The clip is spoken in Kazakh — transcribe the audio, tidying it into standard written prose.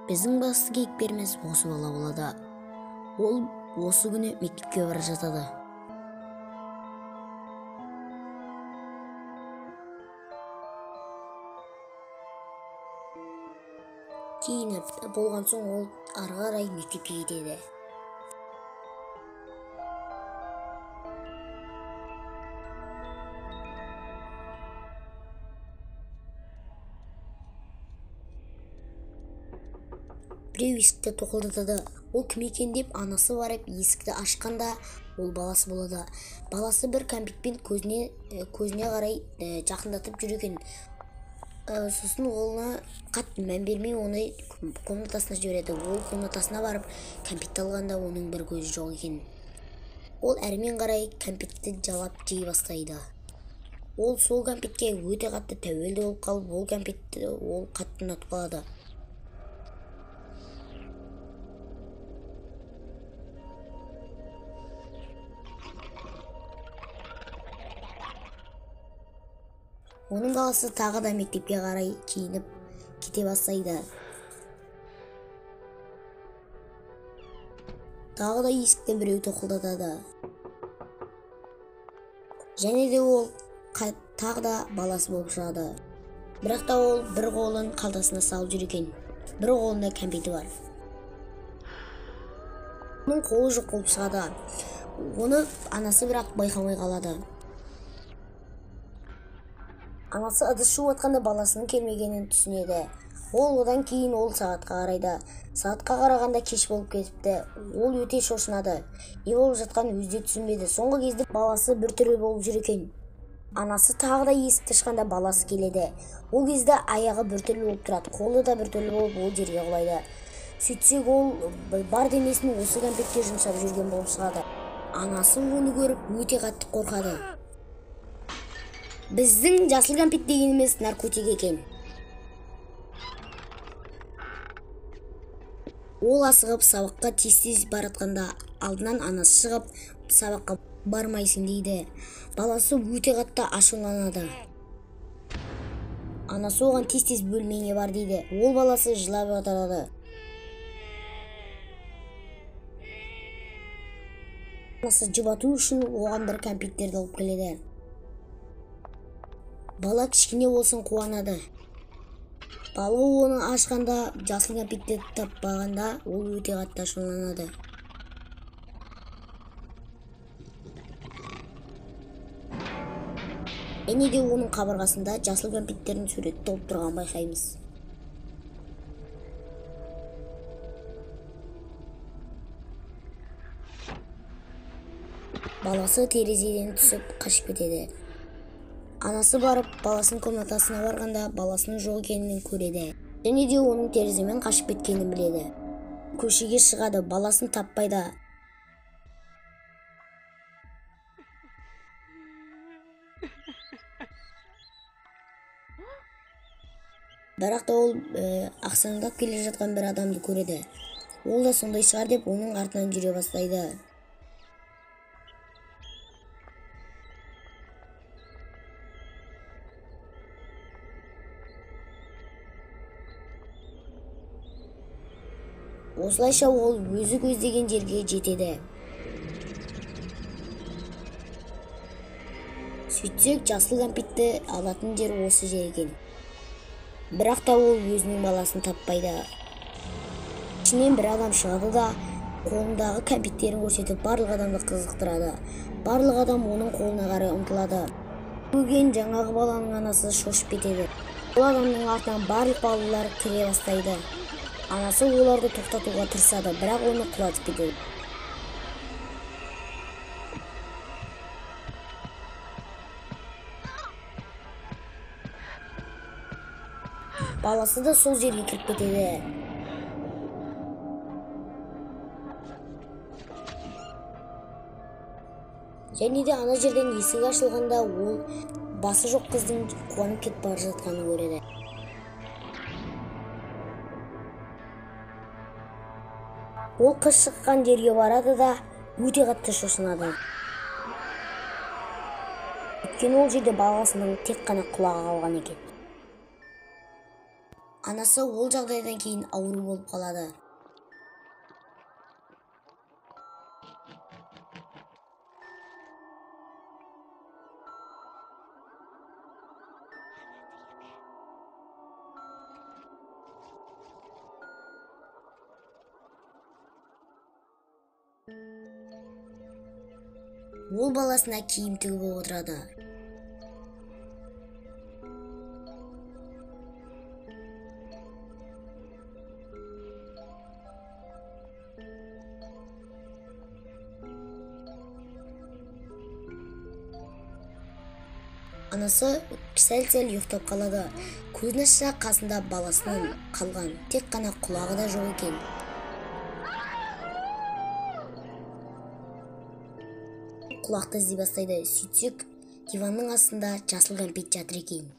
Біздің басты кейіпкеріміз осы бала болады. Ол осы күні мектепке бара жатады. Киініп болған соң ол ары қарай мектепке кетеді. Біреу есікті тоқылдатады. Ол кім екен деп анасы барып есікті ашқанда ол баласы болады. Баласы бір кәмпитпен көзіне қарай жақындатып жүр екен. Сосын оны қатты мән бермей оны комнатасына жібереді. Ол комнатасына барып кәмпитті алғанда оның бір көзі жоқ екен. Ол әрмен қарай кәмпитті жалап жей бастайды. Ол сол кәмпитке өте қатты тәуелді болып қалып, ол кәмпитті ол қатты ұнатып қалады. Оның баласы тағы да мектепке қарай киініп кете бастайды. Тағы да есікті біреу тоқылдатады. Және де ол тағы да баласы болып шығады. Бірақ та ол бір қолын қалтасына салып жүр екен. Бір қолында кәмпиті бар. Оның қолы жоқ болып шығады. Оны анасы бірақ байқамай қалады. Анасы ыдыс жуып жатқанда баласының келмегенін түсінеді. Ол одан кейін ол сағатқа қарайды. Сағатқа қарағанда кеш болып кетіпті. Ол өте шошынады. Не болып жатқанын өзі де түсінбеді. Соңғы кезде баласы біртүрлі болып жүр екен. Анасы тағы да есікті ашқанда баласы келеді. Ол кезде аяғы біртүрлі болып тұрады, қолы да біртүрлі болып ол жерге құлайды. Сөйтсек ол бар денесін осы кәмпитке жұмсап жүрген болып шығады. Анасы оны көріп өте қатты қорқады. Біздің жасыл кәмпит дегеніміз наркотик екен. Ол асығып сабаққа тез-тез баратқанда алдынан анасы шығып, сабаққа бармайсың дейді. Баласы өте қатты ашуланады. Анасы оған тез-тез бөлмеңе бар дейді. Ол баласы жылап отырады. Анасы жұбату үшін оған бір кәмпиттерді алып келеді. Бала кішкене болсын қуанады. Бала оны ашқанда жасыл кәмпитті таппағанда ол өте қатты ашуланады. Және де оның қабырғасында жасыл кәмпиттердің суреті толып тұрғанын байқаймыз. Баласы терезеден түсіп қашып кетеді. Анасы барып баласының комнатасына барғанда баласының жоқ екенін көреді. Және де оның тереземен қашып кеткенін біледі. Көшеге шығады, баласын таппайды. Бірақ та ол ақсаңдап келе жатқан бір адамды көреді. Ол да сондай шығар деп оның артынан жүре бастайды. Осылайша ол өзі көздеген жерге жетеді. Сөйтсек жасыл кәмпитті алатын жер осы жер екен. Бірақ та ол өзінің баласын таппайды. Ішінен бір адам шығады да қолындағы кәмпиттерін көрсетіп барлық адамды қызықтырады. Барлық адам оның қолына қарай ұмтылады. Көрген жаңағы баланың анасы шошып кетеді. Ол адамның артынан барлық балалар кіре бастайды. Анасы оларды тоқтатуға тырысады, бірақ оны құлатып кетеді. Баласы да сол жерге кіріп кетеді. Және де ана жерден есік ашылғанда ол басы жоқ қыздың қуанып кетіп бара жатқанын көреді. Ол қыз шыққан жерге барады да өте қатты шошынады. Өйткені ол жерде баласының тек қана құлағы қалған екен. Анасы ол жағдайдан кейін ауру болып қалады. Ол баласына киім тігіп отырады. Анасы сәл-сәл ұйықтап қалады. Көзін ашса, қасында баласынан қалған тек қана құлағы да жоқ екен. Құлақты іздей бастайды. Сөйтсек, диванның астында жасыл кәмпит жатыр екен.